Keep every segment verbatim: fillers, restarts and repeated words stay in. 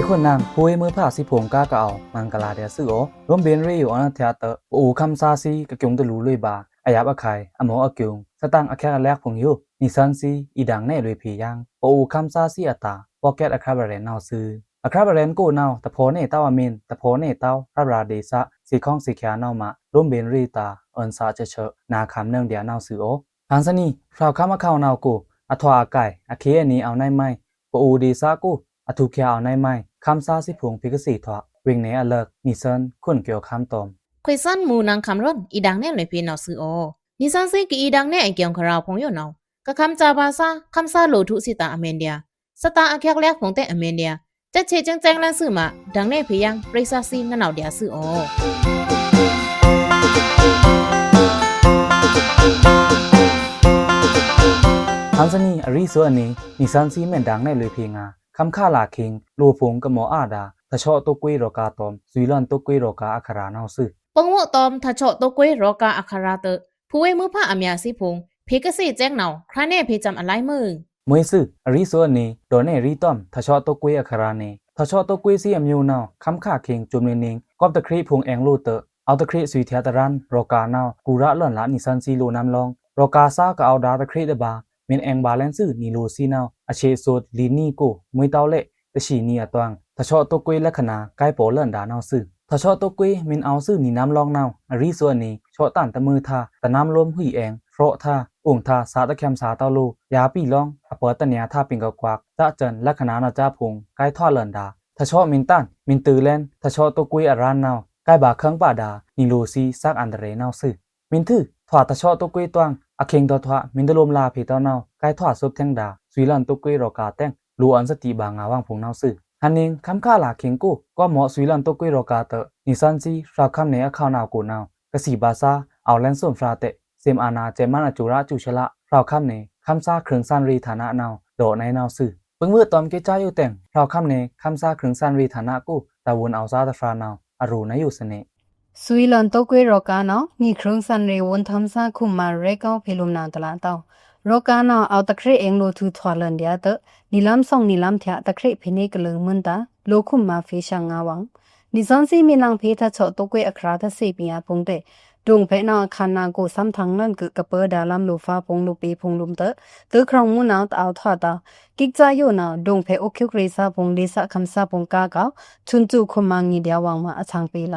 ခုနံ ဖူဝေးမွိုးဖါသီးဖိုင်ႏ ကားကအဝ်ႏမဂ်လာႏဒျာႏသွူသြ။ လိုမ်းဗဉ်ႏရေꩻယိုအွောန်ႏအထျꩻတွော့ꩻ ပအိုဝ်ႏခမ်းသားသီး ကကျူံႏတလူႏလွေꩻဗာႏ အယပ်ꩻခုဲင်ႏ အမော့အကျူံႏ သတင်ꩻအချက်အလက်ဖိုင်ႏယို နီသွဉ်းသီး အီႏဒင်ႏနယ်လွေꩻဖေႏယင်း ပအိုဝ်ႏခမ်းသားသီးအတာႏ ပေါ့ကက်ꩻအချက်အလက်နဝ်ꩻသွူ။ အချက်အလက်ကိုနဝ်ꩻ တဖော့ꩻနယ်တဝ်းအမင်း တဖော့ꩻနယ်တဝ်း ရပ်ꩻရာႏဒေႏသꩻ သွေႏခွံꩻသွေႏခွာနဝ်ꩻမꩻ လိုမ်းဗဉ်ႏရေꩻတာႏ အွောန်သားချက်ချက် နာႏခမ်းနွောင်ꩻဒျာႏနဝ်ꩻသွူသြ။ ဟန်ႏသနီꩻ ဖြောင့်ခမ်းအခေါင်နဝ်ꩻကို အထွာအကိုင်ႏ အခေအနီႏ အဝ်ႏနယ်မီု ပအိုဝ်ႏဒေႏသꩻကို အထူးခြားအဝ်ႏနယ်မီု ခမ်းသားသီးဖိုင်ႏဖေႏကသေထွာ ဝေင်နယ်အလၢက် နီသွဉ်း ခွန်ႏကျော်ခမ်းတောမ်ႏ ခွေႏသွဉ်းမူႏနင်ႏခမ်းရွောန်ႏ အီႏဒင်ႏနယ်လွေꩻဖေႏနဝ်ꩻသွူသြ။ နီသွဉ်းသီးကအီႏဒင်ႏနယ်အကျိုင်ႏခရာဖိုင်ႏယိုနဝ်ꩻ ကခမ်းသားဗာႏသား ခမ်းသားလိုꩻထွူသီးတာႏအမင်းဒျာႏ သတင်ꩻအချက်အလက်ဖိုင်ႏတဲ့ꩻအမင်းဒျာႏ ချက်ချက်ကျဲင်ကျဲင်လန်းသွူမꩻ ဒင်ႏနယ်ဖေႏယင်း ပြိသတ်သီးနဝ်ꩻဒျာႏသွူသြ။ ဟန်ႏသနီꩻအရီသွူအနီꩻ နီသွဉ်းသီးမ့ၢ်ဒင်ႏနယ်လွေꩻဖေႏငါႏ ခမ်းခလာႏခေင်ႏ လိုꩻဖိုင်ႏကမော့အာဒါႏ ထချော့တိုတ်ကွေးရောဂါတောမ်ႏ သွီလွဉ်တိုတ်ကွေးရောဂါအခရာနဝ်ꩻသွူ။ ပငိုတ်ꩻတောမ်ႏ ထချော့တိုတ်ကွေးရောဂါအခရာတွော့ꩻ ဖူဝေးမွိုးဖါအမျာစီဖိုင်ႏ ဖေႏကသေကျဲင်နဝ်ꩻ ခရာနယ်ဖေႏစံအလါမွိုင်ꩻ မွေးသွူ။ အရီသွူအနီꩻ ဒေါ်နယ်ရီတောမ်ႏ ထချော့တိုတ်ကွေးအခရာနေ ထချော့တိုတ်ကွေးသီးအမျိုးနဝ်ꩻ ခမ်းခလာႏခေင်ႏ စုံမွေးနင်း ကော့ꩻတခြေ့ဖိုင်ႏအဲင်လိုꩻတွော့ꩻ အဝ်ႏတခြေ့သွီႏထဲႏတရန်း ရောဂါနဝ်ꩻ ကူရာလွဉ်လာနီသွဉ်းသီးလိုꩻနမ်းလောင်း ရောဂါသားကအဝ်ႏဒါႏတခြေ့တဗာႏ မ့ၢ်အဲင်ဗာႏလဲန်သွူနီလိုꩻသီးနဝ်ꩻ အဆေ့သွူတ်လီနံꩻကို မွေးတဝ်းလဲ့ တသီနံꩻအတွင်း ထချော့တိုတ်ကွေးလက္ခဏာကိုင်ႏပော့လွဉ်ဒါႏနဝ်ꩻသွူ။ ထချော့တိုတ်ကွေးမ့ၢ်အဝ်ႏသွူနီနမ်းလောင်းနဝ်ꩻ အရီသွူအနီꩻ ချော့တန်တမွိုးထါ တနမ်းလိုမ်းဟွီအင်ႏ ဖြော့ထါ အိုင်ႏထါ သꩻတချက်ꩻသꩻတဝ်းလိုꩻ ယာႏပီလောင်း အပှဲတနျာႏထါပင်ကကွာက်ꩻ သꩻကျဉ်ꩻလက္ခဏာနဝ်ꩻကျဉ်ꩻဖိုင်ႏ ကိုင်ႏထွာလွဉ်ဒါႏ ထချော့မ့ၢ်တန် မ့ၢ်တိုလန် ထချော့တိုတ်ကွေးအရန်းနဝ်ꩻ ကိုင်ႏဗာႏခွင်ꩻပါဒါႏ နီလိုꩻသီး သတ်အန္တရာယ်နဝ်ꩻသွူ။ မ့ၢ်ထွူထွာထချော့တိုတ်ကွေးတွင် အခေင်ထွာထွာမ့ၢ်တလိုမ်းလာဖေႏတဝ်းနဝ်ꩻ ကိုင်ႏထွာသွပ်ꩻထဲင်ဒါႏ သွီလွဉ်တိုတ်ကွေးရောဂါတဲင် လိုꩻအွောန်သတိဗာႏငါဝွံဖိုင်ႏနဝ်ꩻသွူ။ ဟန်ႏနင်း ခမ်းခလာႏခေင်ႏကို ကောမော့သွီလွဉ်တိုတ်ကွေးရောဂါတွော့ꩻ နီသွဉ်းသီးဖြောင့်ခမ်းနယ်အခေါင်နဝ်ꩻကိုနဝ်ꩻ ကသီဗာႏသား အဝ်ႏလဲန်သွမ်ဖြာႏတဲ့ သမ်အာဏာႏကျဲမန်းအစူရာႏစူဆလ ဖြောင့်ခမ်းနယ် ခမ်းသားခြိုင်ႏသွဉ်ရေꩻဌာနနဝ်ꩻ ဒေါ်နဝ်ꩻသွူ။ ပငိုတ်ꩻတောမ်ႏကေꩻကြားယိုတဲင် ဖြောင့်ခမ်းနယ် ခမ်းသားခြိုင်ႏသွဉ်ရေꩻဌာနကို တာဝန်အဝ်ႏသားတဖြာႏနဝ်ꩻ အရိုꩻနယိုသနေ သွီလွဉ်တိုတ်ကွေးရောဂါနဝ်ꩻ နီခြိုင်ႏသွဉ်ရေꩻဝွဉ်ႏထမ်းသားခုမ်ႏမါရဲကောင်းဖေႏလိုမ်နဝ်ꩻတလꩻတဝ်း ရောဂါနဝ်ꩻ အဝ်ႏတခြေ့အဲင်လိုꩻထွူထွာလွဉ်ဒျာႏတွော့ꩻ နီလမ်းသွင်နီလမ်းထျꩻ တခြေ့ဖေႏနေကလုင်ႏမွိုင်ႏတာႏ လိုꩻခုမ်ႏမါဖေႏသျင်ငါဝွံ နီသွဉ်းသီးမီးနင်ဖေႏထချော့တိုတ်ကွေးအခရာတသီပညာဖိုင်ႏတဲ့ ဒိုင်ꩻဖဲနဝ်ꩻအခါနဝ်ꩻကို သမ်ထင်လွဉ်ꩻကွုပ်ကပားဒါႏလမ်းလိုꩻဖါဖိုင်ႏလိုꩻပေဖိုင်ႏလိုမ်းတွော့ꩻ တွော့ꩻခြောင်ႏမူႏနဝ်ꩻတအဝ်ႏထွာတာႏ ကေꩻကြားယိုနဝ်ꩻ ဒိုင်ꩻဖဲအိုးချူတ်ꩻရေꩻသားဖိုင်ႏ လေꩻသားခြမ်းသားဖိုင်ႏကားကဝ် သွဉ်တူခုမ်ႏမါငီဒျာႏဝွံမါအသင်ပေလ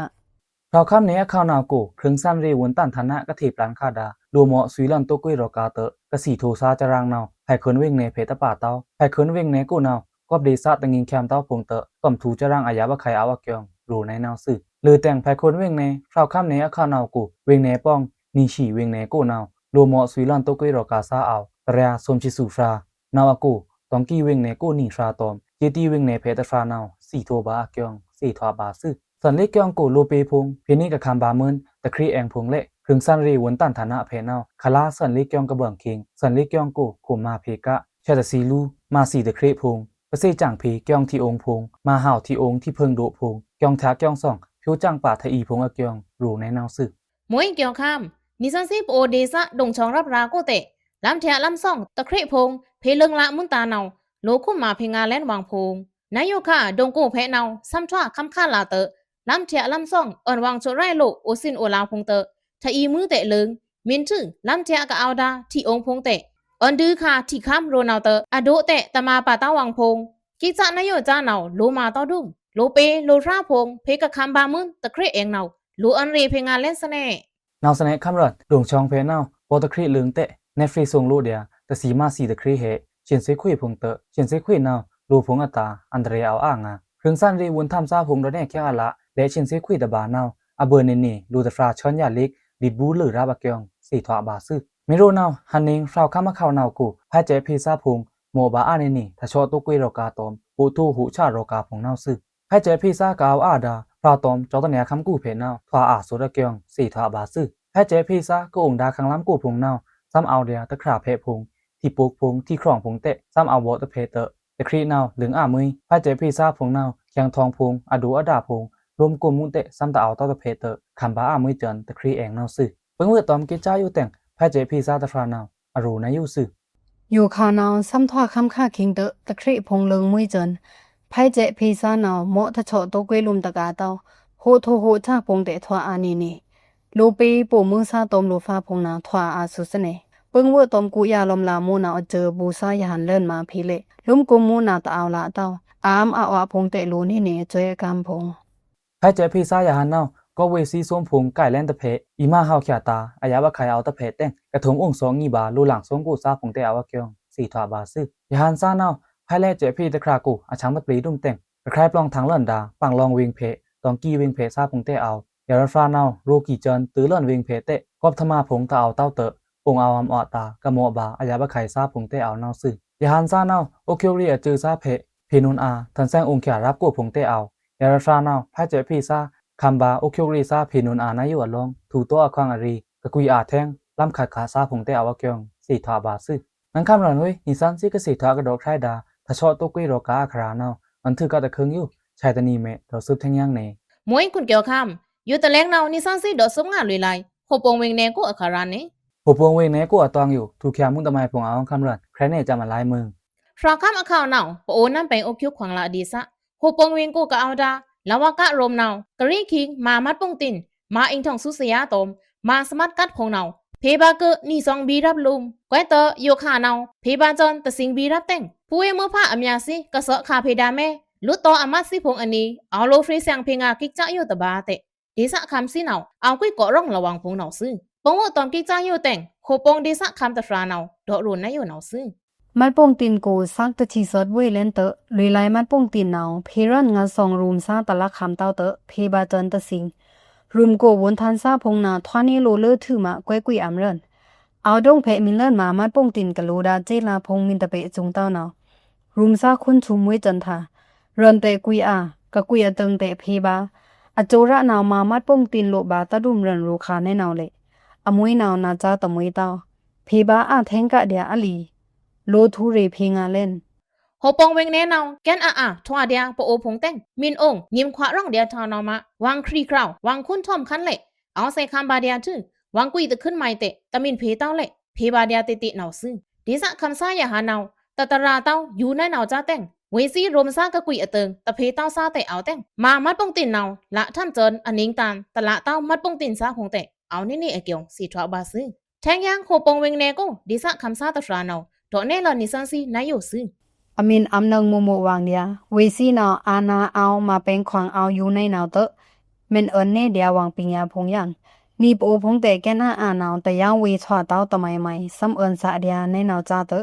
ဖြောင့်ခမ်းနယ်အခေါင်နဝ်ꩻကို ခြိုင်ႏသွဉ်ရေꩻဝွဉ်ႏတန်ꩻဌာနကထေꩻပျန်ခါဒါႏ လိုꩻမော့သွီလွဉ်တိုတ်ကွေးရောဂါတွော့ꩻ ကသီထိုꩻသားစရင်းနဝ်ꩻ ဖဲခွန်ႏဝေင်နယ်ဖေႏတပါတဝ်း ဖဲခွန်ႏဝေင်နယ်ကိုနဝ်ꩻ ကော့ꩻဒေႏသꩻတငိုင်ႏချမ်းတဝ်းဖိုင်ႏတွော့ꩻ သွမ်ထူႏစရင်းအယပ်ꩻအခိုင်ႏအဝ်ႏအကျိုင်ႏ ရိုꩻနဝ်ꩻသွူ။ လိုꩻတဲင်ဖဲခွန်ႏဝေင်နယ် ဖြောင့်ခမ်းနယ်အခေါင်နဝ်ꩻကို ဝေင်နယ်ပေါင် နီသွဉ်ရေꩻဝေင်နယ်ကိုနဝ်ꩻ လိုꩻမော့သွီလွဉ်တိုတ်ကွေးရောဂါသားအဝ်ႏ တြီသွမ်သီႏသွဉ်ဖြာႏ နဝ်ꩻအကို တောင်ႏကီဝေင်နယ်ကိုနီဖြာႏတောမ်ႏ ကြေးတီဝေင်နယ်ဖေႏတဖြာႏနဝ်ꩻ သီထိုꩻဗာႏအကျိုင်ႏ သေထွာဗာႏသွူ။ သွဉ်လေ့ကျိုင်ႏကို လိုꩻပေဖိုင်ႏ ဖေႏနေကခမ်းဗာႏမွိုင်ႏ တခြေ့အဲင်ဖိုင်ႏလဲ့ ခြိုင်ႏသွဉ်ရေꩻဝွဉ်ႏတန်ꩻဌာနဖေႏနဝ်ꩻ ခလာသွဉ်လေ့ကျိုင်ႏကဗွင်ႏခေင်ႏ သွဉ်လေ့ကျိုင်ႏကို ခုမ်ႏမါဖေႏက ဆဲတသီလူး မါသီတခြေ့ဖိုင်ႏ ပသေ့ကျင်ဖေႏ ကျိုင်ႏထီႏအိုင်ဖိုင်ႏ မါဟဝ်ထီႏအိုင်ႏ ထီႏဖိုင်ႏဒို့ဖိုင်ႏ ကျိုင်ႏထျꩻကျိုင်ႏသွင်ꩻ ဖြိုးကျင်ꩻပါထီႏအီဖိုင်ႏအကျိုင်ႏ ရိုꩻနဝ်ꩻသွူ။ မွိုင်ႏကျိုင်ႏခမ်း နီသွဉ်းသီးပအိုဝ်ႏဒေႏသꩻ ဒိုင်ꩻခြောင်ႏရပ်ꩻရာႏကိုတဲ့ လမ်းထျꩻလမ်းသွင်ꩻ တခြေ့ဖိုင်ႏ ဖေႏလိုင်ꩻလမွိုင်ႏတာႏနဝ်ꩻ လိုꩻခုမ်ႏမါဖေႏငါလဲန်ဝွံဖိုင်ႏ နယိုခါ ဒိုင်ꩻကိုဖေႏနဝ်ꩻ သမ်ထွာခမ်းခလာႏတွော့ꩻ လမ်းထျꩻလမ်းသွင်ꩻ အွဉ်ဝွံချိုတ်ရိုက်လို့ အိုသင်အိုလဝ်ဖိုင်ႏတွော့ꩻ ထီႏအီမွိုင်ႏတဲ့လိုင် မီးထွူ လမ်းထျꩻကအဝ်ႏဒါႏ ထီႏအိုင်ဖိုင်ႏတဲ့ အွဉ်ဒုခါ ထီႏခမ်းရိုꩻနဝ်ꩻတွော့ꩻ အဒိုးတဲ့တမါပါႏတဝွံဖိုင်ႏ ကေꩻကြားနယိုကြားနဝ်ꩻ လိုꩻမါတဝ်းဒုမ် လိုꩻပေလိုꩻဖြာႏဖိုင်ႏ ဖေႏကခမ်းဗာႏမွိုင်ႏ တခြေ့အဲင်နဝ်ꩻ လိုꩻအွဉ်ရေꩻဖေႏငါလဲန်သွူနေ နဝ်ꩻသွူနေ ခမ်းရွဉ် ဒိုင်ꩻခြောင်ႏဖေႏနဝ်ꩻ ပော့တခြေ့လိုင်ႏတဲ့ နဲဖေႏသွင်ꩻလိုꩻဒျာႏ တသီမါသီတခြေ့ဟဲ ဆင်သေခွေဖိုင်ႏတွော့ꩻ ဆင်သေခွေနဝ်ꩻ လိုꩻဖိုင်ႏအတာႏ အန္တရာယ်အဝ်ႏအာငါ ခြိုင်ႏသွဉ်ရေꩻဝွဉ်ႏထမ်းသားဖိုင်ႏတွော့ꩻ နဲခဲအလ လဲ့ဆင်သေခွေတဗာႏနဝ်ꩻ အဗွဲနဲနေ လိုꩻတဖြာႏသွဉ်ယာႏလစ် လီဘူလိူရာႏအကျိုင်ႏ သေထွာဗာႏသွူ။ မီးရိုနဝ်ꩻ ဟန်ꩻနင်း ဖြောင့်ခမ်းအခေါင်နဝ်ꩻကို ဖဲကဲဖေႏသားဖိုင်ႏ မော့ဗာႏအါနဲနေ ထချော့တိုတ်ကွေးရောဂါတွော့ꩻ ပိုထိုဟူဆရောဂါဖိုင်ႏနဝ်ꩻသွူ။ ဖဲကဲဖေႏသားကအဝ်ႏအာဒါႏ ဖြာႏတွော့ꩻ ကျောက်တနံႏခမ်းကိုဖေႏနဝ်ꩻ ထွာအာသွူအကျိုင်ႏ သေထွာဗာႏသွူ။ ဖဲကဲဖေႏသားကအိုင်ႏဒါႏခမ်းလမ်းကိုဖိုင်ႏနဝ်ꩻ သမ်အဝ်ႏဒျာႏတခြာႏဖေႏဖိုင်ႏ ထီႏပုတ်ဖိုင်ႏ ထီႏခြောင်ဖိုင်ႏတဲ့ သမ်အဝ်ႏဗော့တဖဲတွော့ꩻ တခြေ့နဝ်ꩻ လိုင်ႏအာမွီ ဖဲကဲဖေႏသားဖိုင်ႏနဝ်ꩻ ခဲင်ထွင်ဖိုင်ႏ အဒိုးအဒါဖိုင်ႏ လိုမ်းကိုမူတဲ့ သမ်တအဝ်ႏတွော့ꩻ ဖေႏတွော့ꩻ ခမ်းဗာႏအာမွီႏကျွန် တခြေ့အဲင်နဝ်ꩻသွူ။ ပငိုတ်ꩻတောမ်ႏကေꩻကြားယိုတဲင် ဖဲကဲဖေႏသားတဖြာႏနဝ်ꩻ အရိုꩻနယိုသွူ။ ယိုခါနဝ်ꩻ သမ်ထွာခမ်းခလာႏခေင်ႏတွော့ꩻ တခြေ့ဖိုင်ႏလိုင်ႏမွီႏကျွန် ဖ ဖဲစဲ့ဖေဆါနဝ် မော့ထချော့တိုးကွေးလုမ်တကာတဝ် ဟိုးထိုးဟိုးချားဖိုင်တဲထွာအာႏနေနေ လိုပေးပို့မွိုးဆါ တောမ်လိုႏဖါဖိုင်နဝ် ထွာအာႏသူစဲ့နေ။ ပိုင်းဝွို့တောမ်ကူရာလောမ်လာမူးနဝ် အစဵုးဘူဆါယဟန်လန်မးဖေႏလေ့ လုမ်းကုမ်မူးနဝ်တအဝ်လဝ်တဝ် အါမ်အဝွားဖိုင်တဲလိုနေနေ အစွဲအကမ်းဖိုင် ဖဲစဲ့ဖေဆါယဟန်နဝ် ကော့ဝေ့စံးသုမ်းဖိုင် ကိုင်လန်းတဖက် အီမဟဝ်ချာတာ အယပ်အခိုင်အဝ်တဖက်တဲင် ကထုမ်အိုင်သော့ငီးဗာႏ လိုလင်သော့ကိုဆါဖိုင်တဲအဝ်အကျိုင်း သေထွာဘၣ်သွူ။ ယဟန်ဆါနဝ် ဖဲလဲ့စဲ့ဖေတခြားကို အချောင်တပျေတုမ်တဲင် ကခရိုင်ပလောင်ထင်လန်ဒါ ပင်လောင်ဝေင်ဖေ တောင်ကြီးဝေင်ဖေဆါဖိုင်တဲအဝ် ယရဖရာနဝ် ရိုကီကျွန် တိုလန်ဝေင်ဖေတဲ ကော့ပ်ထမဖိုင်တအဝ်တဝ်တဢိုတ် အိုင်အဝ်အမ်အွတ်တာ ကမော့ဗာႏ အယပ်အခိုင်ဆါဖိုင်တဲအဝ်နဝ်သွူ။ ယဟန်ဆါနဝ် အိုးချူပ်ရေ့အစဵုးဆါဖေ ဖေနုန်အာ ထန်စဲင်အိုင်ချာရပ်ကိုဖိုင်တဲအဝ် ယရဖရာနဝ် ဖဲစဲ့ဖေဆါ ခမ်းဗာႏ အိုးချူပ်ရေ့ဆါ ဖေနုန်အာနယိုအလောင်း ထူးတောအခွင်အရေ ကကွီအာထဲင် လမ်းခတ်ခါဆါဖိုင်တဲအဝ်အကျိုင်း သေထွာဘၣ်သွူ။ နင်ခမ်းရန်ဝေး နီသန်စံးကသေထွာကဒေါခရိုင်ဒါ ထချော့တိုးကွေးရောႏကားအခရာနဝ် အွန်ထုကတခုင်းယို ဆဲတနံၤမဲ ဒေါ်စုပ်ထဲင်ယင်းနေ။ မွေးခွန်ကျော်ခမ်း ယိုတလဲင်နဝ် နီသန်စံးဒေါ်စုပ်ငါလွေးလိုင် ဟိုပုံဝေင်နယ်ကိုအခရာနေ။ ဟိုပုံဝေင်နယ်ကိုအသွင်ယို ထူးချာမူးတမိုင်းဖိုင်အဝ်ခမ်းရန် ခရဲးနေစံးမလၢ်မွိုင် ဖြောက်ခမ်းအခဝ်နဝ် ပအိုဝ်နမ်းပဲင်အိုးချူပ်ခွင်လဝ်ဒေသ ဟိုပုံဝေင်ကိုကအဝ်ဒါ လဝကရူမ်နဝ် ကရီခိင်း မါမတ်ပုံတင် မါအိမ်ထောင်စုစာရင်းတောမ် မါစမတ်ကတ်ဖိုင်နဝ် ဖေဗာႏကု နီသွင်ဗီရပ်လုမ် ကွဲးတယိုခါနဝ် ဖေဗာႏစွန်တသင်ဗီရပ်တဲင် ဖူဝေးမွိုးဖါအမျါစံး ကသော့ခါဖေဒါမဲ လွတ်တော်အမတ်စံးဖိုင်အနီ အဝ်လိုဖြေဆိုင်ဖေငါကိကျာယိုတဗာႏတဲ ဒေသခမ်းစံးနဝ် အဝ်ကွိုက်ကော့ရောင်လဝင်ဖိုင်နဝ်သွူ။ ပိုင်းဝွို့တောမ်ကိကျာယိုတဲင် ဟိုပုံဒေသခမ်းတဖြာနဝ် ဒေါ့ရိုနယိုနဝ်သွူ။ မတ်ပုံတင်ကို စက်တထီသွတ်ဝေ့လင်တဵု လွေးလိုင်မတ်ပုံတင်နဝ် ဖေရန်ငါသွင်ရူမ်ဆါတလခမ်းတဝ်တဵု ဖေဗာႏစွန်တသင် ရူမ်ကိုဝွန်ထန်ဆါဖိုင်နဝ် ထွာနေလိုလိုထုမကွဲးကွီအမ်ရန် အဝ်ဒိုင်ဖေမင်လန်မါမတ်ပုံတင်ကလိုဒါစ့လာဖိုင်မင်တပေစုံတဝ်နဝ် ရူမ်ဆါခွန်ထုမ်ဝေ့စွန်ထါ ရန်တဲကွီအာ ကကွီအတုင်တဲဖေဗာႏ အစဵုးရနဝ် မါမတ်ပုံတင်လိုဗာႏတဒုမ်ရန်ရူခါနဲနဝ်လေ အမွေးနဝ်နာစါတမွေးတဝ် ဖေဗာႏအာထဲင်ကဒျာအလီ လိုထူရေဖေငါလင် ဟိုပုံဝေင်နယ်နဝ် ကဲန်အာအာထွာဒျာပအိုဝ်ဖိုင်တဲင် မင်အိုင် ငိမ်ခွါရောင်ဒျာထွာနဝ်မါ ဝေင်ခရီးခရောင် ဝေင်ခွန်ထွမ်ခန်းလေ အဝ်သဲခမ်းဗာႏဒျာထု ဝေင်ကွီတခွန်းမိုင်တဲ တမင်ဖေတဝ်လေ ဖေဗာႏဒျာတေတေနဝ်သွူ။ ဒေသခမ်းဆါယဟန်နဝ် တတရာတဝ်ယူနဲနဝ်စါတဲင် ဝေ့စံးရူမ်ဆါကကွီအတုင် တဖေတဝ်ဆါတဲအဝ်တဲင် မါမတ်ပုံတင်နဝ် လထမ်းစွန်အနင်းတန် တလတဝ်မတ်ပုံတင်ဆါဖိုင်တဲ အဝ်နေနေအကျိုင်း သေထွာဘၣ်သွူ။ ထဲင်ယင်း ဟိုပုံဝေင်နယ်ကို ဒေသခမ်းဆါတဖြာနဝ် ဒေါ့နဲလနီသန်စံးနယိုသွူ။ အမင်အမ်နင်မိုမိုဝေင်ဒျာ ဝေ့စံးနဝ် အာဏာအဝ်မါပဲင်ခွင်အဝ်ယူနဲနဝ်တဵု မင်အွန်နဲဒျာဝေင်ပိင်ယၢဖိုင်ယင်း နီပအိုဝ်ဖိုင်တဲကဲန်အာအာနဝ် တယဝ်ဝေ့ထွာတဝ်တမိုင်မိုင် သမ်အွန်သဒျာနဲနဝ်စါတဵု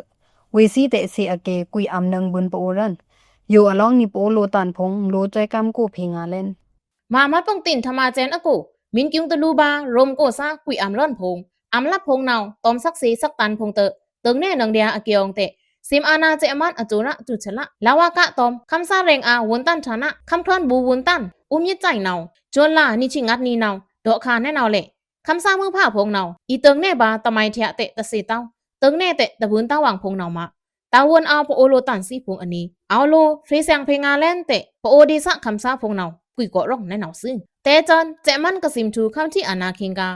ဝေ့စံးတဲသေအကဲ ကွီအမ်နင်ဗွန်ပအိုဝ်ရန် ယိုအလောင်းနီပအိုဝ်လိုတန်ဖိုင် လိုစွဲကမ်းကိုဖေငါလင် မါမတ်ပုံတင်ထမစဲန်အကို မင်ကျုံတလူဗာႏ ရူမ်ကိုဆါကွီအမ်လွန်ဖိုင် အမ်လပ်ဖိုင်နဝ် တောမ်သက်သေသက်တန်ဖိုင်တဵု တုင်နဲနင်ဒျာအကျိုင်းတဲ စံမအာဏာစဲမတ်အစဵုးရစူးဆလ လဝကတောမ် ခမ်းဆါရဲင်အာဝွန်တန်ထါန ခမ်းထွန်ဘူဝွန်တန် ဥုမ်ယစ်စိုင်နဝ် စွန်လာနီချံငတ်နီနဝ် ဒေါ့ခါနဲနဝ်လေ ခမ်းဆါမွိုးဖါဖိုင်နဝ် အီတုင်နဲဗာႏတမိုင်ထျဲတဲတသေတဝ် တုင်နဲတဲတဗွန်တဝ်ဝေင်ဖိုင်နဝ်မါ တဝွန်အဝ်ပအိုဝ်လိုတန်စံးဖိုင်အနီ အဝ်လိုဖြေဆိုင်ဖေငါလင်တဲ ပအိုဝ်ဒေသခမ်းဆါဖိုင်နဝ် ကွီကော့ရောင်နဲနဝ်သွူ။ တဲစွန် စဲမန်ကစံမ်ထူခမ်းထီအာဏာခိင်ကာ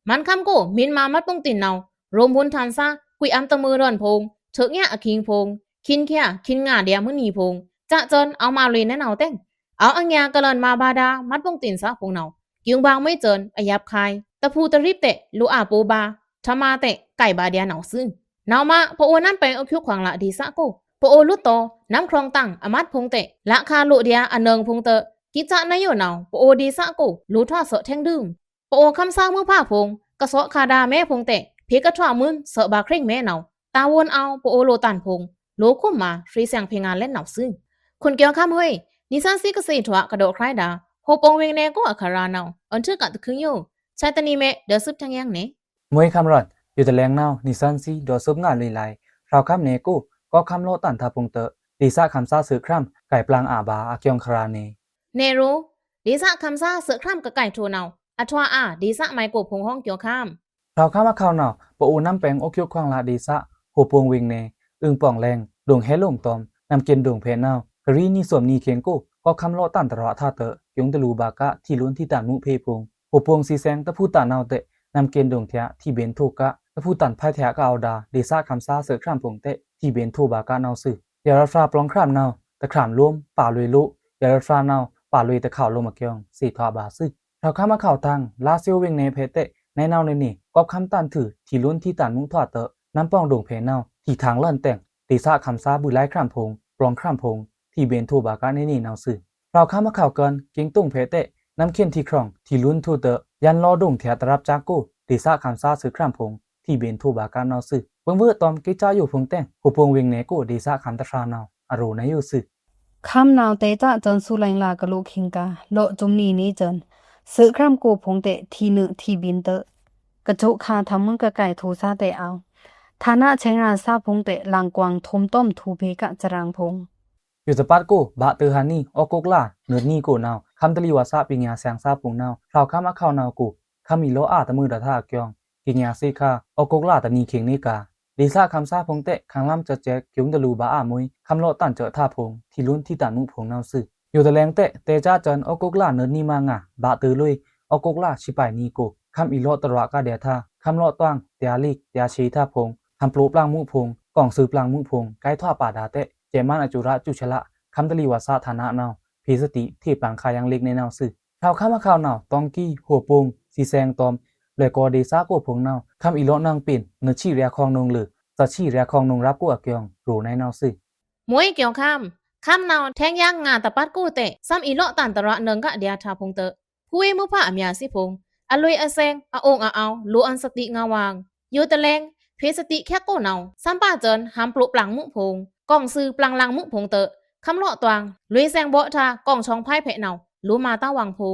မန်ခမ်းကို မင်မါမတ်ပုံတင်နဝ် ရူမ်ဝွန်ထန်ဆါ ကွီအမ်တမွိုးလွန်ဖိုင် ထုညအခိင်ဖိုင် ခိင်ချာခိင်ငါဒျာမွိုးနီဖိုင် စစွန်အဝ်မႃလွေနဲနဝ်တဲင် အဝ်အညာကလန်မါဗာႏဒျာ မတ်ပုံတင်ဆါဖိုင်နဝ် ကျုံဗာႏမွေးစွန်အယပ်ခိုင် တဖူတရိပ်တဲ လိုအာပိုဗာႏ ထမတဲ ကိုင်ဗာႏဒျာနဝ်သွူ။ နဝ်မါ ပအိုဝ်နမ်းပဲင်အိုဝ်ချူပ်ခွင်လဝ်ဒေသကို ပအိုဝ်လွတ်တော် နမ်းချွင်တင်အမတ်ဖိုင်တဲ လခါလိုဒျာအနင်ဖိုင်တဵု ကိစနယိုနဝ် ပအိုဝ်ဒေသကို လိုထွာသော့ထဲင်ဒုမ် ပအိုဝ်ခမ်းဆါမွိုးဖါဖိုင် ကသော့ခါဒါမဲဖိုင်တဲ ဖေကထွာမွုန်သော့ဗာႏခရင်မဲနဝ် တဝွန်အဝ်ပအိုဝ်လိုတန်ဖိုင် လိုခုမ်မါဖြေဆိုင်ဖေငါလင်နဝ်သွူ။ ခွန်ကျော်ခမ်းဝေး နီသန်စံးကသေထွာကဒေါ့ခရိုင်ဒါ ဟိုပုံဝေင်နယ်ကိုအခရာနဝ် အွန်ထုကတခုင်းယို ဆဲတနံၤမဲ ဒေါ်စုပ်ထဲင်ယင်းနေ။ မွေးခမ်းရွတ် ယိုတလဲင်နဝ် နီသန်စံး ဒေါ်စုပ်ငါလွေးလိုင် ဖြောက်ခမ်းနယ်ကို ကော့ခမ်းလိုတန်ထါဖိုင်တဵု ဒေသခမ်းဆါသွေ့ခရမ် ကိုင်ပလင်အာဗာႏအကျိုင်းခရာနေ။ နယ်ရို ဒေသခမ်းဆါသွေ့ခရမ်ကကိုင်ထိုင်နဝ် အထွာအာ ဒေသမုဲင်ကိုဖိုင်ဟွင်ကျော်ခမ်း ဖြောက်ခမ်းအခဝ်နဝ် ပအိုဝ်နမ်းပဲင်အိုဝ်ချူပ်ခွင်လဝ်ဒေသ ဟိုပုံဝေင်နယ် အုင်ပောင်လဲင် ဒုံဟဲလိုင်တောမ် နမ်ကင်ဒုံဖေနဝ် ကရီနီသွမ်နီခိင်ကို ကော့ခမ်းလိုတန်တရွာထါတဵု ကျုံတလူဗာႏက ထီလွန်ထီတန်မူးဖေဖိုင် ဟိုပုံသီသဲင်တဖူတန်နဝ်တဲ နမ်ကင်ဒုံထျဲ ထီဗင်ထိုက တဖူတန်ဖဲထျဲကအဝ်ဒါ ဒေသခမ်းဆါသွေ့ခရမ်ဖိုင်တဲ ထီဗင်ထိုဗာႏကနဝ်သွူ။ ယရဖရာပလောင်ခရမ်နဝ် တခြမ်းလိုမ်း ပါလွေလို ယွတ်ဖရာနဝ် ပါလွေတခေါက်လိုမ်းအကျိုး သေထွာပါသွူ။ ဖြောက်ခမ်းအခေါက်တန်း လါသျိုဝ်းဝေင်နယ်ဖဲတဲ နဲနဝ်နေနေ ကွပ်ခမ်းတန်ထွူ ထီလွန်းထီတန်မူထွာတ နမ်းပေါင်ဒိုင်ဖဲနဝ် ထီထင်လန်တဲင် ဒေသခံစားဗွီလိုက်ခြမ်းဖုံ ပလောင်ခြမ်းဖုံ ထီဘဉ်ထိုးပါကါနေနေနဝ်သွူ။ ဖြောက်ခမ်းအခေါက်ကွန် ကင်းတုံဖဲတဲ နမ်းခင်ထီခြမ်း ထီလွန်းထိုးတ ယန်လောဒုံထျာတရပ်စံကို ဒေသခံစားသွူခြမ်းဖုံ ထီဘဉ်ထိုးပါကါနဝ်သွူ။ ပင်ဝွေးတွမ်ကိတ်စာယိုဖုံတဲင် ဟူပုံဝေင်နယ်ကို ဒေသခံတခြမ်းနဝ် အရိုနယ်ယိုသွူ။ ခမ်းနဝ်တဲတစွန်သွူလိုင်လာကလိုခိင်ကါ လော့စွမ်နီနေစွန် သွူခြမ်းကိုဖုံတဲ ထီနုထီဘဉ်တ ကစွုခါထမ်မွုကကိုင်ထိုးစားတဲအဝ် ဌာနချင်းရာစားဖုံတဲ လင်ကွင်ထုမ်တွမ်ထူဖေကစရန်ဖုံ ယိုတပတ်ကို ဗာတဟန်နီ အော့ကုတ်လ နွတ်နီကိုနဝ် ခမ်းတလီဝါသပညာဆိုင်စားဖုံနဝ် ဖြောက်ခမ်းအခေါက်နဝ်ကို ခမ်းအီလော့အာတမွေဒါထါအကျိုး ကင်ညာစေခါ အော့ကုတ်လတနီခိင်နေကါ ဒေသခံစားဖုံတဲ ခမ်းလမ်းစက်စက် ကျုံတလူဗာအမွေ ခမ်းလော့တန်စက်ထါဖုံ ထီလွန်းထီတန်မူဖုံနဝ်သွူ။ ယိုတလဲင်တဲ တဲတစွန် အော့ကုတ်လ နွတ်နီမငါ ဗာတလွေ အော့ကုတ်လ ဆီပိုင်နီကို ခမ်းအီလော့တရွာကဒျာထါ ခမ်းလော့တွင် တျာလိတ် တျာရှေထါဖုံ ဟန်ပလိုပလင်မူဖုံ ကောင်သွူပလင်မူဖုံ ကိုက်ထွာပါဒါတဲ ကဲမန်အစူရာစူဆလ ခမ်းတလီဝါသဌာနနဝ် ဖေသတိ ထေပလင်ခါယင်လိတ်နဲနဝ်သွူ။ ဖြောက်ခမ်းအခေါက်နဝ် တွင်ကီ ဟူပုံ သီဆိုင်တွမ် လွေကော်ဒေသကိုဖုံနဝ် ခမ်းအီလော့နင်ပဉ် နွတ်ဆီရျာခေါင်နုံလိူ သတ်ဆီရျာခေါင်နုံရပ်ကိုအကျိုး ရိုနယ်နဝ်သွူ။ မွေးကျော်ခမ်း ခမ်းနဝ် ထဲင်ယင်ငါတပတ်ကိုတဲ သမ်အီလော့တန်တရွာနင်ကဒျာထါဖုံတဲ ဖူဝေးမူဖအမြာစီဖုံ အလွေအဆိုင် အအိုင်အအောင် လိုအွန်သတိငါဝင် ယိုတလဲင် ဖေသတိချက်ကိုနဝ် သမ်ပါစွန် ဟန်ပလိုပလင်မူဖုံ ကောင်သွူပလင်လင်မူဖုံတဲ ခမ်းလော့တွင် လွေဆိုင်ဗော့ထါ ကောင်ဆောင်ဖိုင်ဖဲနဝ် လိုမာတဝင်ဖုံ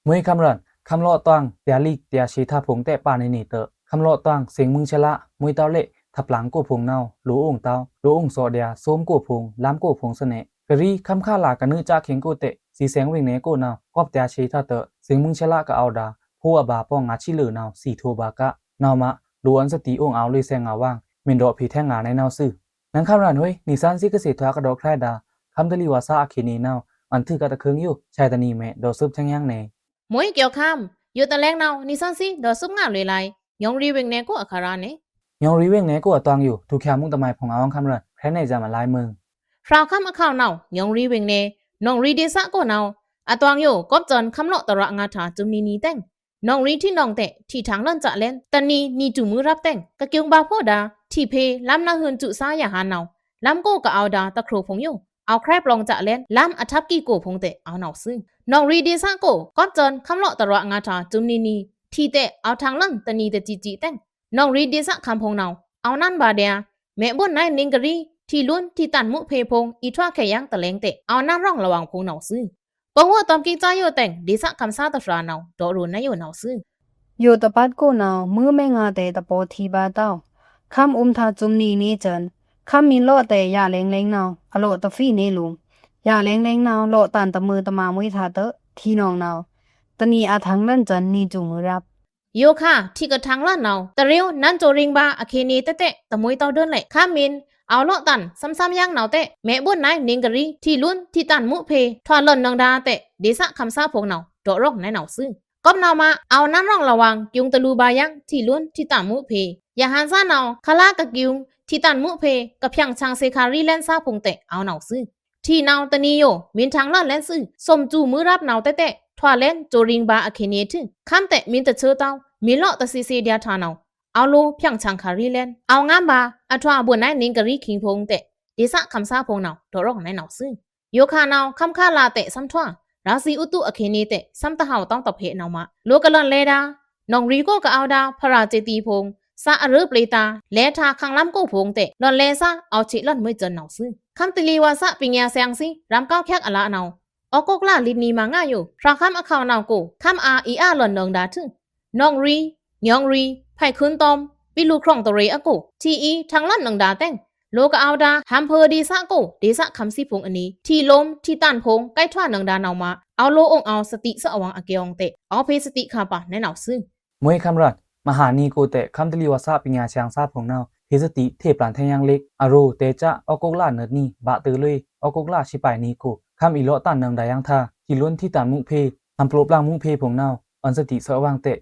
မွေးခမ်းရန် ခမ်းလော့တွင် တျာလိတ် တျာရှေထါဖုံတဲပါနေနေတဲ ခမ်းလော့တွင် စင်မွုင်ဆလ မွေးတောက်လက် ထပ်လင်ကိုဖုံနဝ် လိုအိုင်တောက် လိုအိုင်သော့ဒျာ သိုမ်ကိုဖုံ လမ်းကိုဖုံသနဲ ကရီခမ်းခါလာကနွေစခင်ကိုတဲ သီဆိုင်ဝေင်နယ်ကိုနဝ် ကွပ်တျာရှေထါတဲ စင်မွုင်ဆလကအော်ဒါ ဖိုးအဗာပေါင်ငါချီလိူနဝ် သီထိုးပါကါ နဝ်မ လိုအွန်သတိအိုင်အောင်လွေဆိုင်ငါဝင် မင်းတို့ဖေထဲငါနဲနဝ်သွူ။ နင်ခမ်းရန်ဟွေး နီသန်စီကသေထွာကဒေါက်ခရဲဒါ ခမ်းတလီဝါသအခီနေနဝ် အန်ထုကတခုံယို ဆိုင်တနီမဲ ဒေါ်သုပ်ထဲယင်နေ မွေးကျော်ခမ်း ယိုတလဲင်နဝ် နီသန်စီ ဒေါ်သုပ်ငါလွေလိုက် ညောင်ရီဝေင်နယ်ကိုအခါရနေ ညောင်ရီဝေင်နယ်ကိုအတွင်ယို ထူချာမူတမိုင်ဖုံအဝင်ခမ်းရန် ဖဲနဲဇာမလိုက်မုံ ဖြောက်ခမ်းအခေါက်နဝ် ညောင်ရီဝေင်နယ် နောင်ရီဒေသကိုနဝ် အတွင်ယို ကွပ်စွန်ခမ်းလော့တရွာငါထါစွမ်နီနီတဲင် နောင်ရီထီနောင်တဲ ထီထင်လန်စလဲန် တနီနီစူမွုရပ်တဲင် ကကျုံဗာဖိုဒါ ထီဖေလမ်းနဟုန်စူဆာယဟန်နဝ် လမ်းကိုကအော်ဒါတခရိုဖုံယို အော်ခရဲပလောင်စလဲန် လမ်းအထပ်ကီကိုဖုံတဲ အဝ်နဝ်သွူ။ နောင်ရီဒေသကို ကွပ်စွန်ခမ်းလော့တရွာငါထါစွမ်နီနီ ထီတဲ အဝ်ထင်လန်တနီတစံစံတဲင် နောင်ရီဒေသခံဖုံနဝ် အဝ်နန်ဗာဒျာ မဲဘွန်းနိုင်နင်းကရီ ထီလွန်းထီတန်မူဖေဖုံ အီထွာခဲယင်တလဲင်တဲ အဝ်နန်ရောင်လဝင်ဖုံနဝ်သွူ။ ပဝေါ်တွမ်ကီစာယိုတဲင် ဒေသခံစားတဖြာနဝ် ဒေါ်ရိုနယ်ယိုနဝ်သွူ။ ယိုတပတ်ကိုနဝ် မွေးမဲငါတဲတပော်ထီဗာတောက် ခမ်းအုမ်ထါစွမ်နီနီစွန် ခမ်းမီလော့တဲ ယလဲင်လဲင်နဝ် အလော့တဖီနေလူ ယလဲင်လဲင်နဝ် လော့တန်တမွေတမွေထါတဲ ထီနောင်နဝ် တနီအထင်လန်စွန်နီစူမွုရပ် ယိုခါ ထီကထင်လန်နဝ် တရေဝ်နန်စိုရင်းဗာအခီနေတဲတဲ တမွေတောက်ဒွန်းလဲ ခမ်းမင်း အဝ်လော့တန် သမ်သမ်ယင်နဝ်တဲ မဲဘွန်းနိုင်နင်းကရီ ထီလွန်းထီတန်မူဖေ ထွာလွန်နင်ဒါတဲ ဒေသခံစားဖုံနဝ် ဒေါ်ရောင်နဲနဝ်သွူ။ ကွပ်နဝ်မ အဝ်နန်ရောင်လဝင် ကျုံတလူဗာယင် ထီလွန်းထီတန်မူဖေ ယဟန်စားနဝ် ခလာကကျုံ ထီတန်မူဖေ ကဖြင်ဆင်သေခါရီလဲန်စားဖုံတဲ အဝ်နဝ်သွူ။ ထီနဝ်တနီယို မင်းထင်လန်လဲန်သွူ သွမ်စူမွုရပ်နဝ်တဲတဲ ထွာလဲန်စိုရင်းဗာအခီနေထု ခမ်းတဲမင်းတသွူတောက် မီလော့တသီသီဒျာထါနဝ် အဝ်လိုဖြင်ဆင်ခါရီလဲန် အဝ်ငမ်းဗာ အထွာဘွန်းနိုင်နင်းကရီခိင်ဖုံတဲ ဒေသခံစားဖုံနဝ် ဒေါ်ရောင်နဲနဝ်သွူ။ ယိုခါနဝ် ခမ်းခါလာတဲသမ်ထွာ ရာသီဥတုအခီနေတဲ သမ်တဟဝ်တောက်တဖေနဝ်မ လိုကလွန်လဲဒါ နောင်ရီကိုကအဝ်ဒါ ဖရာစေတီဖုံ သအရူပျေတာ လဲထါခင်လမ်းကိုဖုံတဲ လွန်လဲစား အဝ်ချီလွန်မွေစွန်နဝ်သွူ။ ခမ်းတလီဝါသပညာဆိုင်စီ ရမ်ကောက်ချက်အလနဝ် အော့ကုတ်လလီနီမငါယို ဖြောက်ခမ်းအခေါက်နဝ်ကို ခမ်းအာအီအာလွန်နင်ဒါထု နောင်ရီ ညောင်ရီ ဖဲခွန်းတွမ် ပီလူခရွင်တရေအကို ထီအီထင်လန်နင်ဒါတဲင် လိုကအဝ်ဒါ ဟမ်ဖုံဒေသကို ဒေသခံစီဖုံအနီ ထီလိုမ်းထီတန်ဖုံ ကိုက်ထွာနင်ဒါနဝ်မ အဝ်လိုအိုင်အဝ်သတိသွူအဝင်အကျိုးတဲ အဝ်ဖေသတိခါပါနဲနဝ်သွူ။ မွေးခမ်းရန် မဟာနီကိုတဲ ခမ်းတလီဝါသပညာဆိုင်စားဖုံနဝ် ဖေသတိထေပလန်ထဲယင်လိတ် အရိုတဲချာ အော့ကုတ်လနွတ်နီ ဗာတလွေ အော့ကုတ်လဆီပိုင်နီကို ခမ်းအီလော့တန်နင်ဒါယင်ထါ ထီလွန်းထီတန်မူဖေ ဟမ်ပလိုပလင်မူဖေဖုံနဝ် အွန်သတိသွူအဝင်တဲ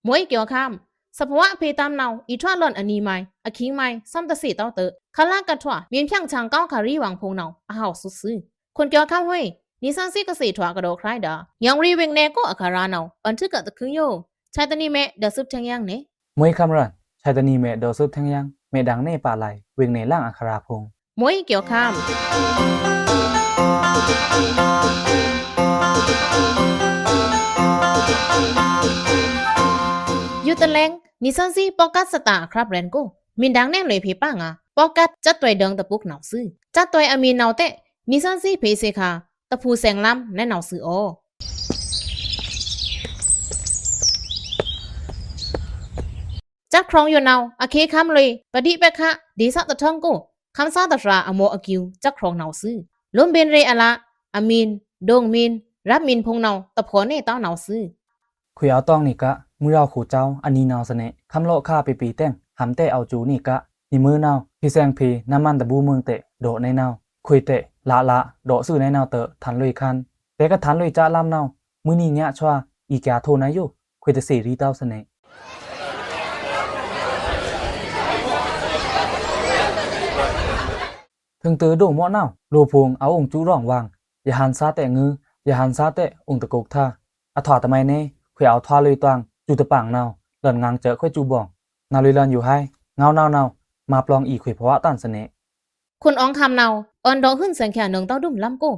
မွေးကျော်ခမ်း သဘဝဖေတမ်းနဝ် အီထွာလွန်အနီမိုင် အခိင်မိုင် သမ်တသီတောက်တဲ ခလာကထွာ မင်းဖြင်ဆင်ကောက်ခါရီဝင်ဖုံနဝ် အဟဝ်သွူသွူ။ ခွန်ကျော်ခမ်းဟွဲ၊ နီသွဉ်းစည်းကသေထွာကဒီးခြိုက်ဒါ ညောင်ရီဝေင်နယ်ကိုအခရာနဝ် ပန်ထွိုက်ကတခုံယို။ ဆာတနီမဲဒေါ်စုပ်ထင်းယင်းနဲ့ မွေးခမ်းရန်၊ ဆာတနီမဲဒေါ်စုပ်ထင်းယင်း မဲဒင်နယ်ပါလာ်ဝေင်နယ်လင်အခရာဖုံ မွေးကျော်ခမ်း ယူတလဲင် နီသွဉ်းစည်း podcast စတာအခရပ်ရန်ကို မင်းဒင်နယ်လွေဖေပါငါ podcast စက်တွဲဒင်တပုကနဝ်စု စက်တွဲအမင်းနဝ်တဲ့ နီသွဉ်းစည်းဖေးစေခါ တဖူစဲင်လမ်းနဲနဝ်စုအို စက်ခြောင်ယိုနဝ် အခေခမ်းလွေ ပဒိပက်ခ ဒေသတထောင်းကို ခမ်းသားတဖြာအမော်အကျူ စက်ခြောင်နဝ်စု လွမ်ဘိန်ရေအလ အမင်း ဒိုင်မင်း ရပ်မင်းဖုံနဝ် တဖော်နဲ့ တောင်းနဝ်စု ခွေအတောင်းနေက မွေးရောက်ခုကြောင်း အနီနောင်စနစ် ခမ်းလော့ခါပေပေတင့် ဟမ်တဲ့ အောက်ကျူနေက နီမွေးနောက် ဖေစံဖေ နမန်တဘူးမွင်တဲ့ ဒေါ်နေနောက် ခွေတဲ့ လာလာ ဒေါ်စုနေနောက်တ ထန်လွေခမ်း တဲကထန်လွေကြားလမ်းနောက် မွေးနီညချွာ အီကျာထိုနယို ခွေတစေရီတောင်းစနစ် ထိုင်တဒို့မော့နောက် လိုဖုံအအုံကျူရောင်ဝင် ရဟန်းစားတဲ့ငွေ ရဟန်းစားတဲ့ အုံတကုတ်ထ အထွာတမိုင်နေ ခွေအောက်ထွာလွေတွင် ကျူတပင်နောက် လွန်ငင်ကျဲခွေကျူဘောင် နဝ်လွေလွန်ယူဟိုင် ငေါနောက်နောက် မပလောင်အီခွေဖဝတန်စနစ် ခွန်အောင်ခမ်းနဝ် အွန်ဒေါ်ဟွန်းစံချာနုံတောက်ဒုံလမ်းကို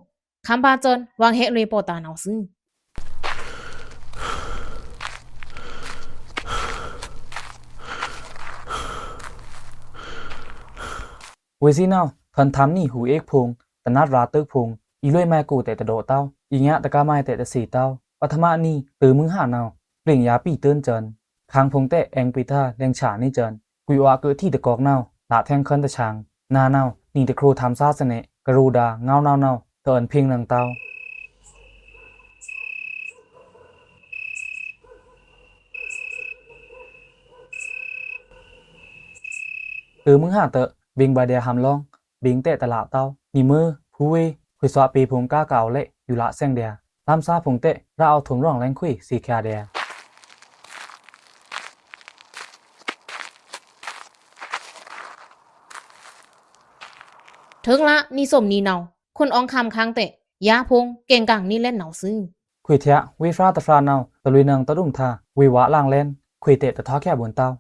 ခမ်းပါစွန် ဝင်ဟဲလွေပေါ်တာနဝ်စု ဝေစီနဝ် ထွန်ထမ်းနီဟူအိက်ဖုံ တနတ်ရာတုပ်ဖုံ အီလွေမိုင်ကိုတဲ့တဒို့တောင်း အီညတကားမိုင်တဲ့တစေတောင်း ပထမနီ တိုမွေးဟနဝ် ပလင်ရာပီတွန်စွန် ခမ်းဖုံတဲ့ အင်ပီထလဲင်ချာနေစွန် ကွီဝါကထီတကောက်နဝ် လာထင်ခွန်တချင် နာနဝ် နီတခရိုထမ်းစားစနစ် ကရိုဒါ ငေါနောက်နောက် တအွန်ဖင်းနင်တောင်း တိုမွေးဟတ ဘိင်ဘဒဲဟမ်လောင် ဘိင်တဲ့တလတောင်း နီမွေး ဖူဝေး ခွေသွော့ပေဖုံကားကောက်လဲယူလာဆင်ဒဲ လမ်းစားဖုံတဲ့ ရအောက်ထုံရောင်လဲင်ခွေစီချာဒဲ ထိုင်လနီစုံနီနဝ် ခွန်အောင်ခမ်းခမ်းတဲ့ ရာဖုံကင်ကန်နီလဲနဝ်စု ခွေထျာဝေးဖြာတဖြာနဝ် တလွေနင်တရုံထ ဝေးဝါလင်လဲ ခွေတဲ့တထောက်ချာဘွန်တောင်း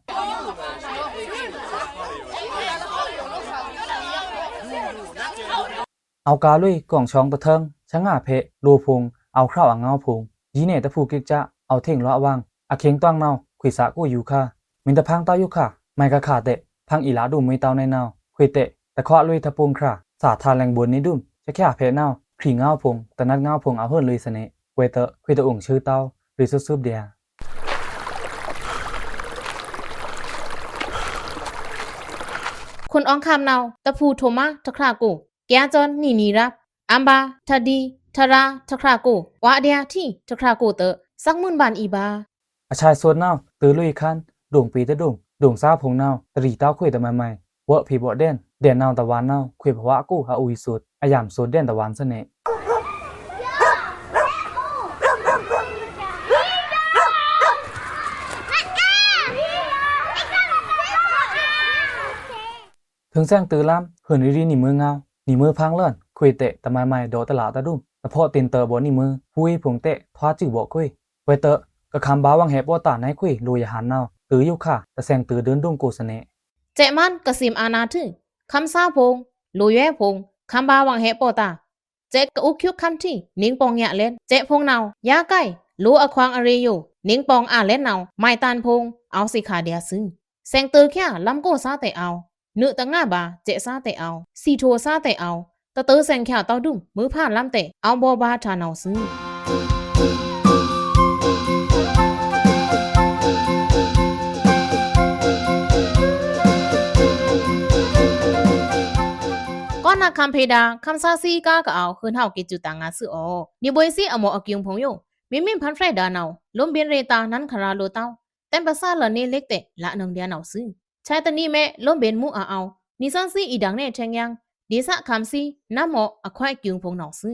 အောက်ကလွေး ကွန်ဆောင်တထင် ဆငါဖဲ လိုဖုံ အောက်ခြောက်အငေါဖုံ ယီးနယ်တဖူကစ်ကျ အောက်ထိင်လွော့ဝင် အခင်းတွင်နဝ် ခွေစကိုယူခါ မင်းတဖင်တောက်ယူခါ မိုင်ကခါတဲ့ ဖင်အီလာဒုံမွေးတောင်းနေနဝ် ခွေတဲ့ တခွလွေးတပုန်ခြာ စာထါလဲင်ဘွန်နေဒုံ ဆချာဖဲနဝ် ခရီငေါဖုံ တနတ်ငေါဖုံ အဟွန်လွေးစနစ် ဝဲတ ခွေတအုံချွေးတောင်း လွေးစုပ်စုပ်ဒဲ ခွန်အောင်ခမ်းနဝ် တဖူထိုမါတခြာကို ကျာစွန်နီနီရပ် အမ်ဘါ ထဒီ ထရာ တခြာကို ဝါဒျာထီ တခြာကိုတ စက်မွန်ဘန်အီဘါ အချာစွန်နဝ် တလွေခမ်း ဒုံပေတဒုံ ဒုံစားဖုံနဝ် တရီတောင်းခွေတမိုင်မိုင် ဝဲဖေဗော့ဒဲန် ဒဲန်နဝ်တဝါနဝ် ခွေဖဝါကိုအအူအီစွန် အယမ်စွန်ဒဲန်တဝါစနစ် ထိုင်စံတိုလမ်း ဟွန်ရီရီနီမွေးငေါ နီမွေးဖင်လန် ခွေတဲ့တမိုင်မိုင်ဒေါ်တလတဒုံ တဖော့တင်တဘော်နီမွေး ဖူဝေးဖုံတဲ့ ထွားစုဘော်ခွေ ဝဲတ ကခမ်းဘါဝင်ဟဲပော့တာနဲခွေ လိုယဟန်နဝ် တိုယူခါ တစံတိုဒုံဒုံကိုစနစ် ကျဲမန်ကစံမ်အာနာထု ခမ်းစားဖုံ လိုယွဲဖုံ ခမ်းဘါဝင်ဟဲပော့တာ ကျဲကအုပ်ချုပ်ခမ်းထီ နင်းပေါင်ညက်လဲ ကျဲဖုံနဝ် ယါကိုင် လိုအခွင်အရေယို နင်းပေါင်အာလဲနဝ် မိုင်တန်ဖုံ အောက်စီခါဒျာစု စံတိုချာ လမ်းကိုစားတဲ့အောက် နုတငါဘါ ကျဲစားတဲ့အောက် စီထိုစားတဲ့အောက် တတိုစံချာတောက်ဒုံ မွေးဖလမ်းတဲ့ အောက်ဘော်ဘါထါနဝ်စု ကောနာခမ်းဖေဒါ ခမ်းစားစည်းကားကအဝ် ဟွန်ဟောက်ကေကျူတန်ငါစုအို နီဘွေစည်းအမော်အကျူံဖုံယို မင်းမင်းဖန်ဖြဲဒါနဝ် လွမ်ဘိန်ရေတာ နန်းခရာလိုတောင်း တဲမ်ပစားလနေလက်တဲ့ လနုံဒျာနဝ်စု ဆာတနီမဲ လွမ်ဘိန်မူအအဝ် နီသွဉ်းစည်းအီဒင်နယ်ထင်းယင်း ဒေသခမ်းစည်း နမော်အခွဲကျူံဖုံနဝ်စု